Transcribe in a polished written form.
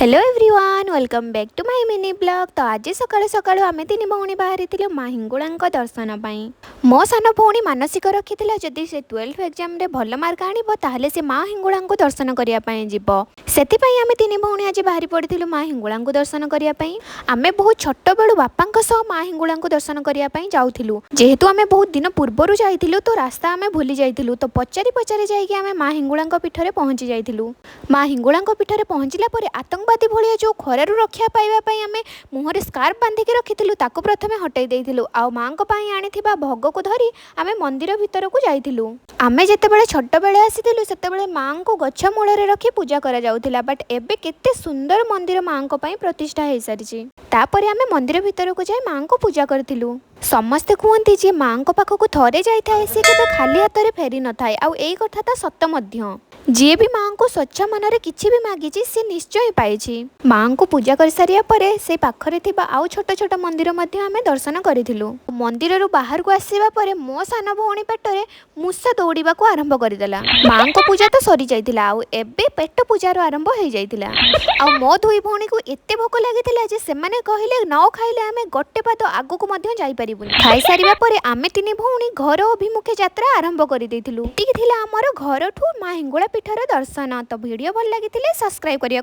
Hello everyone, welcome back to my mini vlog। ତ ଆଜି ସକାଳୁ ସକାଳୁ ଆମେ ତିନି ଭଉଣୀ ବାହାରିଥିଲୁ ମା ହିଙ୍ଗୁଳାଙ୍କ ଦର୍ଶନ ପାଇଁ। ମୋ ସାନ ଭଉଣୀ ମାନସିକ ରଖିଥିଲା, ଯଦି ସେ 12th ଏକ୍ଜାମରେ ଭଲ ମାର୍କ ଆଣିବ, ତାହେଲେ ସେ ମା ହିଙ୍ଗୁଳାଙ୍କୁ ଦର୍ଶନ କରିବା ପାଇଁ ଯିବ। ସେଥିପାଇଁ ଆମେ ତିନି ଭଉଣୀ ଆଜି ବାହାରି ପଡ଼ିଥିଲୁ ମା ହିଙ୍ଗୁଳାଙ୍କୁ ଦର୍ଶନ କରିବା ପାଇଁ। ଆମେ ବହୁତ ଛୋଟବେଳୁ ବାପାଙ୍କ ସହ ମା ହିଙ୍ଗୁଳାଙ୍କୁ ଦର୍ଶନ କରିବା ପାଇଁ ଯାଉଥିଲୁ। ଯେହେତୁ ଆମେ ବହୁତ ଦିନ ପୂର୍ବରୁ ଯାଇଥିଲୁ, ତ ରାସ୍ତା ଆମେ ଭୁଲି ଯାଇଥିଲୁ। ତ ପଚାରି ପଚାରି ଯାଇକି ଆମେ ମା ହିଙ୍ଗୁଳାଙ୍କ ପୀଠରେ ପହଞ୍ଚି ଯାଇଥିଲୁ। ମା ହିଙ୍ଗୁଳାଙ୍କ ପୀଠରେ ପହଞ୍ଚିଲା ପରେ ଆତଙ୍କବାଦୀ ଭଳିଆ ଯେଉଁ ଖରାରୁ ରକ୍ଷା ପାଇବା ପାଇଁ ଆମେ ମୁହଁରେ ସ୍କାର୍ଫ ବାନ୍ଧିକି ରଖିଥିଲୁ, ତାକୁ ପ୍ରଥମେ ହଟେଇ ଦେଇଥିଲୁ। ଆଉ ମାଙ୍କ ପାଇଁ ଆଣିଥିବା ଭୋଗକୁ ଧରି ଆମେ ମନ୍ଦିର ଭିତରକୁ ଯାଇଥିଲୁ। ଆମେ ଯେତେବେଳେ ଛୋଟବେଳେ ଆସିଥିଲୁ, ସେତେବେଳେ ମାଙ୍କୁ ଗଛ ମୂଳରେ ରଖି ପୂଜା କରାଯାଉଥିଲା। ବଟ୍ ଏବେ କେତେ ସୁନ୍ଦର ମନ୍ଦିର ମାଙ୍କ ପାଇଁ ପ୍ରତିଷ୍ଠା ହେଇସାରିଛି। ତାପରେ ଆମେ ମନ୍ଦିର ଭିତରକୁ ଯାଇ ମାଙ୍କୁ ପୂଜା କରିଥିଲୁ। ସମସ୍ତେ କୁହନ୍ତି, ଯିଏ ମାଙ୍କ ପାଖକୁ ଥରେ ଯାଇଥାଏ, ସେ କେବେ ଖାଲି ହାତରେ ଫେରି ନଥାଏ। ଆଉ ଏଇ କଥା ତ ସତ ମଧ୍ୟ। ଯିଏ ବି ମାଙ୍କୁ ସ୍ୱଚ୍ଛ ମନରେ କିଛି ବି ମାଗିଛି, ସେ ନିଶ୍ଚୟ ପାଇଛି। ମାଙ୍କୁ ପୂଜା କରିସାରିବା ପରେ ସେଇ ପାଖରେ ଥିବା ଆଉ ଛୋଟ ଛୋଟ ମନ୍ଦିର ମଧ୍ୟ ଆମେ ଦର୍ଶନ କରିଥିଲୁ। ମନ୍ଦିରରୁ ବାହାରକୁ ଆସିବା ପରେ ମୋ ସାନ ଭଉଣୀ ପେଟରେ ମୂଷା ଦୌଡ଼ିବାକୁ ଆରମ୍ଭ କରିଦେଲା। ମାଙ୍କ ପୂଜା ତ ସରିଯାଇଥିଲା, ଆଉ ଏବେ ପେଟ ପୂଜାର ଆରମ୍ଭ ହେଇଯାଇଥିଲା। ଆଉ ମୋ ଦୁଇ ଭଉଣୀକୁ ଏତେ ଭୋକ ଲାଗିଥିଲା ଯେ ସେମାନେ କହିଲେ, ନ ଖାଇଲେ ଆମେ ଗୋଟେ ପାଦ ଆଗକୁ ମଧ୍ୟ ଯାଇପାରିବୁନି। ଖାଇସାରିବା ପରେ ଆମେ ତିନି ଭଉଣୀ ଘର ଅଭିମୁଖେ ଯାତ୍ରା ଆରମ୍ଭ କରିଦେଇଥିଲୁ। ଏତିକି ଥିଲା ଆମର ଘରଠୁ ମା ହିଙ୍ଗୁଳା ପୀଠର ଦର୍ଶନ। ତ ଭିଡ଼ିଓ ଭଲ ଲାଗିଥିଲେ ସବସ୍କ୍ରାଇବ କରିବାକୁ